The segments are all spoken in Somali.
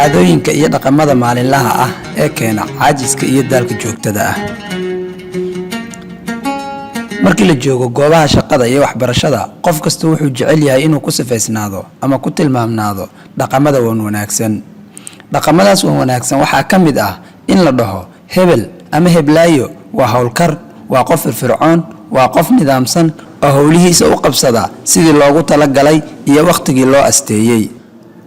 Caadooyinka iyo dhaqamada maalinlaha ah ee keena caajiska iyo daalka joogtada ah. Markii la joogo goobaha shaqada iyo waxbarashada, qof kasta wuxuu jecel yahay inuu ku sifaysnaado ama ku tilmaamnaado dhaqamada wan wanaagsan. Dhaqamadaas wan wanaagsan waxaa ka mid ah in la dhaho hebel ama heblaayo waa howlkar, waa qof firfircoon, waa qof nidaamsan oo howlihiisa u qabsada sidii loogu talagalay iyo wakhtigii loo asteeyey.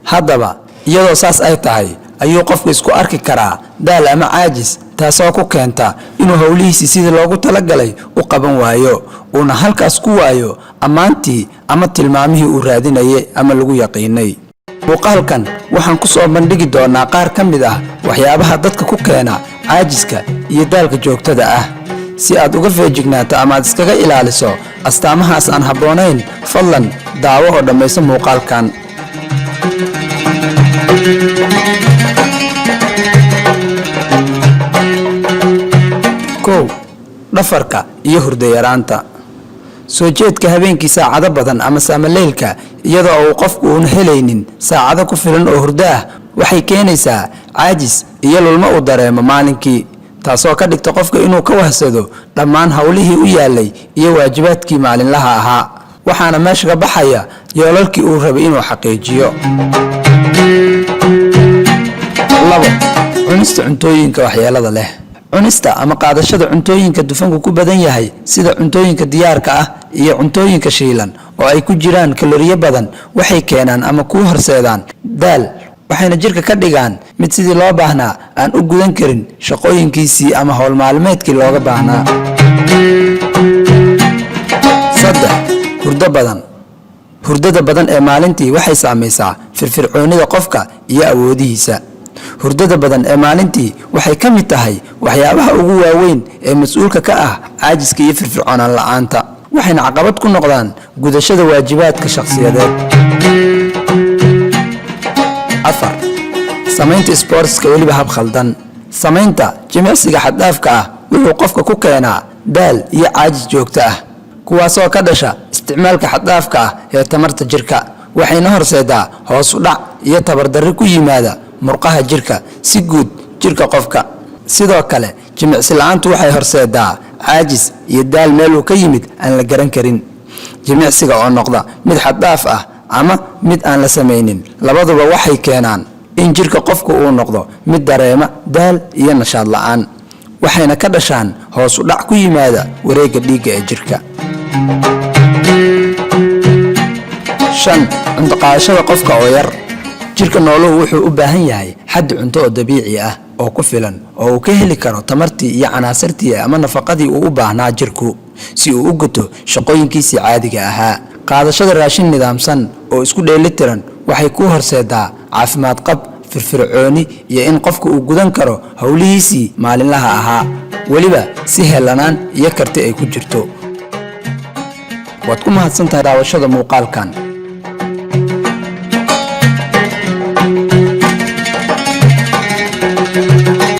Haddaba, iyadoo saas ay tahay ayuu qofku isku arki karaa daal ama caajis, taasoo ku keenta inuu howlihiisii sidii loogu talagalay u qaban waayo, uuna halkaas ku waayo ammaantii ama tilmaamihii uu raadinayay ama lagu yaqiinay. Muuqaalkan waxaan ku soo bandhigi doonaa qaar ka mid ah waxyaabaha dadka ku keena caajiska iyo daalka joogtada ah, si aad uga feejignaato ama aad iskaga ilaaliso astaamahaas aan habboonayn. Fadlan daawo oo dhammayso muuqaalkan. 1, dhafarka iyo hurdo yaraanta. Soo jeedka habeenkii saacado badan ama saamaleylka, iyadoo uu qofku uuna helaynin saacado ku filan oo hurdo ah, waxay keenaysaa caajis iyo lulmo uu dareemo maalinkii, taasoo ka dhigta qofka inuu ka wahsado dhammaan howlihii u yaalay iyo waajibaadkii maalinlaha ahaa, waxaana meesha ka baxaya yoolalkii uu rabay inuu xaqiijiyo. 2, cunista cuntooyinka waxyeelada leh. Cunista ama qaadashada cuntooyinka dufanku ku badan yahay, sida cuntooyinka diyaarka ah iyo cuntooyinka shiilan oo ay ku jiraan kaloriyo badan, waxay keenaan ama kuu horseedaan daal, waxayna jirka ka dhigaan mid sidii loo baahnaa aan u gudan karin shaqooyinkiisii ama howl maalmeedkii looga baahnaa. 3, hurdo badan. Hurdada badan ee maalintii waxay saamaysaa firfircoonida qofka iyo awoodihiisa. Hurdada badan ee maalintii waxay ka mid tahay waxyaabaha ugu waaweyn ee mas-uulka ka ah caajiska iyo firfircoonaan la-aanta, waxayna caqabad ku noqdaan gudashada waajibaadka shakhsiyadeed. 4, samaynta isboortiska weliba hab khaldan. Samaynta jimicsiga xaddhaafka ah wuxuu qofka ku keenaa daal iyo caajis joogto ah, kuwaasoo ka dhasha isticmaalka xaddhaafka ah ee tamarta jirka, waxayna horseedaa hoos u dhac iyo tabardarri ku yimaada murqaha jirka, si guud jirka qofka. Sidoo kale, jimicsi la-aantu waxay horseedaa caajis iyo daal meel uu ka yimid aan la garan karin. Jimicsiga oo noqda mid xaddhaaf ah ama mid aan la samaynin, labaduba waxay keenaan in jirka qofku uu noqdo mid dareema daal iyo nashaad la-aan, waxayna ka dhashaan hoos u dhac ku yimaada wareegga dhiigga ee jirka. 5, cunto qaadashada qofka oo yar. Jirka nooluhu wuxuu u baahan yahay xaddi cunto oo dabiici ah oo ku filan oo uu ka heli karo tamartii iyo canaasirtii ama nafaqadii uu u baahnaa jirku si uu u guto shaqooyinkiisii caadiga ahaa. Qaadashada raashin nidaamsan oo isku dheelitiran waxay kuu horseedaa caafimaad qab, firfircooni iyo in qofka uu gudan karo howlihiisii maalinlaha ahaa, weliba si helanaan iyo karti ay ku jirto. Waad ku mahadsantahay daawashada muuqaalkan.